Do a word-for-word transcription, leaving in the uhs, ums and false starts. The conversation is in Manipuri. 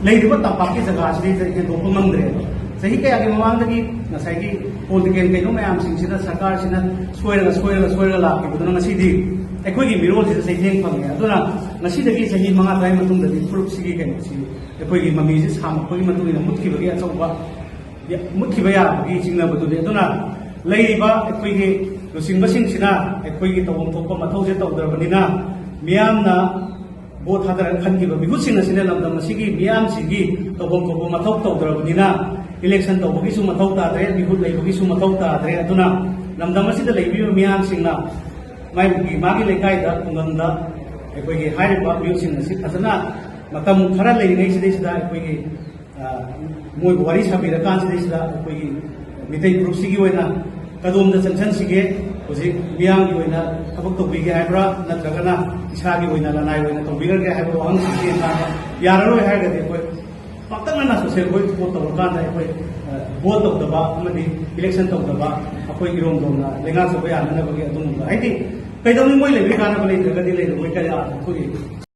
ꯂꯩꯔꯤꯕ ꯇꯝꯄꯥꯛꯀꯤ ꯖꯒꯥꯁꯤꯗꯩꯗ ꯍꯦꯟꯗꯣꯛꯄ ꯉꯝꯗ꯭ꯔꯦꯕ꯫ ꯆꯍꯤ ꯀꯌꯥꯒꯤ ꯃꯃꯥꯡꯗꯒꯤ ꯉꯁꯥꯏꯒꯤ ꯄꯣꯂꯤꯇꯤꯀꯦꯜ ꯀꯩꯅꯣ ꯃꯌꯥꯝꯁꯤꯡꯁꯤꯅ ꯁꯔꯀꯥꯔꯁꯤꯅ ꯁꯣꯏꯔꯒ ꯁꯣꯏꯔꯒ ꯁꯣꯏꯔꯒ ꯂꯥꯛꯈꯤꯕꯗꯨꯅ ꯉꯁꯤꯗꯤ ꯑꯩꯈꯣꯏꯒꯤ ꯃꯤꯔꯣꯜꯁꯤꯗ ꯆꯩꯊꯦꯡ ꯐꯪꯉꯦ꯫ ꯑꯗꯨꯅ ꯉꯁꯤꯗꯒꯤ ꯆꯍꯤ ꯃꯉꯥ ꯇꯔꯥꯒꯤ ꯃꯇꯨꯡꯗꯗꯤ ꯐꯨꯔꯨꯞꯁꯤꯒꯤ ꯀꯩꯅꯣꯁꯤ ꯑꯩꯈꯣꯏꯒꯤ ꯃꯃꯤꯁꯤ ꯁꯥꯡꯂꯛꯄꯒꯤ ꯃꯇꯨꯡ ꯏꯟꯅ ꯃꯨꯠꯈꯤꯕꯒꯤ ꯑꯆꯧꯕ ꯃꯨꯠꯈꯤꯕ ꯌꯥꯕꯒꯤ ꯆꯤꯡꯅꯕꯗꯨꯅꯤ꯫ ꯑꯗꯨꯅ ꯂꯩꯔꯤꯕ ꯑꯩꯈꯣꯏꯒꯤ ꯂꯨꯆꯤꯡꯕꯁꯤꯡꯁꯤꯅ ꯑꯩꯈꯣꯏꯒꯤ ꯇꯧꯐꯝ ꯊꯣꯛꯄ ꯃꯊꯧꯁꯦ ꯇꯧꯗ꯭ꯔꯕꯅꯤꯅ, ꯃꯤꯌꯥꯝꯅ ꯚꯣꯠ ꯊꯥꯗꯔꯒ ꯈꯟꯈꯤꯕ ꯃꯤꯍꯨꯠꯁꯤꯡ ꯑꯁꯤꯅ ꯂꯝꯗꯝ ꯑꯁꯤꯒꯤ ꯃꯤꯌꯥꯝꯁꯤꯒꯤ ꯇꯧꯐꯝ ꯊꯣꯛꯄ ꯃꯊꯧ ꯇꯧꯗ꯭ꯔꯕꯅꯤꯅ, ꯏꯂꯦꯛꯁꯟ ꯇꯧꯕꯒꯤꯁꯨ ꯃꯊꯧ ꯇꯥꯗ꯭ꯔꯦ, ꯃꯤꯍꯨꯠ ꯂꯩꯕꯒꯤꯁꯨ ꯃꯊꯧ ꯇꯥꯗ꯭ꯔꯦ꯫ ꯑꯗꯨꯅ ꯂꯝꯗꯝ ꯑꯁꯤꯗ ꯂꯩꯕꯤꯔꯤꯕ ꯃꯤꯌꯥꯝꯁꯤꯡꯅ ꯃꯥꯒꯤ, ꯃꯥꯒꯤ ꯂꯩꯀꯥꯏꯗ, ꯈꯨꯡꯒꯪꯗ ꯑꯩꯈꯣꯏꯒꯤ ꯍꯥꯏꯔꯤꯕ ꯃꯤꯍꯨꯠꯁꯤꯡ ꯑꯁꯤ ꯐꯖꯅ ꯃꯇꯝ ꯈꯔ ꯂꯩꯔꯤꯉꯩꯁꯤꯗꯩꯁꯤꯗ ꯑꯩꯈꯣꯏꯒꯤ, ꯑ, ꯃꯣꯏꯕꯨ ꯋꯥꯔꯤ ꯁꯥꯕꯤꯔꯀꯥꯟꯁꯤꯗꯩꯁꯤꯗ ꯑꯩꯈꯣꯏꯒꯤ ꯃꯤꯇꯩ ꯐꯨꯔꯨꯞꯁꯤꯒꯤ ꯑꯣꯏꯅ ꯀꯗꯣꯝꯗ ꯆꯪꯁꯤꯟꯁꯤꯒꯦ, ꯍꯧꯖꯤꯛ ꯃꯤꯌꯥꯝꯒꯤ ꯑꯣꯏꯅ ꯊꯕꯛ ꯇꯧꯕꯤꯒꯦ ꯍꯥꯏꯕ꯭ꯔꯥ, ꯅꯠꯇ꯭ꯔꯒꯅ ꯏꯁꯥꯒꯤ ꯑꯣꯏꯅ ꯂꯅꯥꯏ ꯑꯣꯏꯅ ꯇꯧꯕꯤꯔꯒꯦ ꯍꯥꯏꯕ ꯋꯥꯍꯪꯁꯤꯡꯁꯤ ꯌꯦꯡꯀꯥꯟꯗ ꯌꯥꯔꯔꯣꯏ ꯍꯥꯏꯔꯒꯗꯤ ꯑꯩꯈꯣꯏ ꯄꯥꯛꯇꯛꯅꯅ ꯁꯣꯁꯦꯜ ꯋꯦꯕ ꯄꯣꯠ ꯇꯧꯔꯀꯥꯟꯗ ꯑꯩꯈꯣꯏ, ꯑ, ꯚꯣꯠ ꯇꯧꯗꯕ ꯑꯃꯗꯤ ꯏꯂꯦꯛꯁꯟ ꯇꯧꯗꯕ ꯑꯩꯈꯣꯏ ꯏꯔꯣꯝꯗꯣꯝꯅ ꯂꯩꯉꯥꯛꯆꯕ ꯌꯥꯅꯅꯕꯒꯤ ꯑꯗꯨꯒꯨꯝꯕ, ꯍꯥꯏꯗꯤ ꯀꯩꯗꯧꯅꯤ, ꯃꯣꯏ ꯂꯩꯕꯒꯤ ꯀꯥꯟꯅꯕ ꯂꯩꯇ꯭ꯔꯒꯗꯤ ꯂꯩꯔꯣꯏ ꯀꯌꯥ ꯑꯩꯈꯣꯏꯒꯤ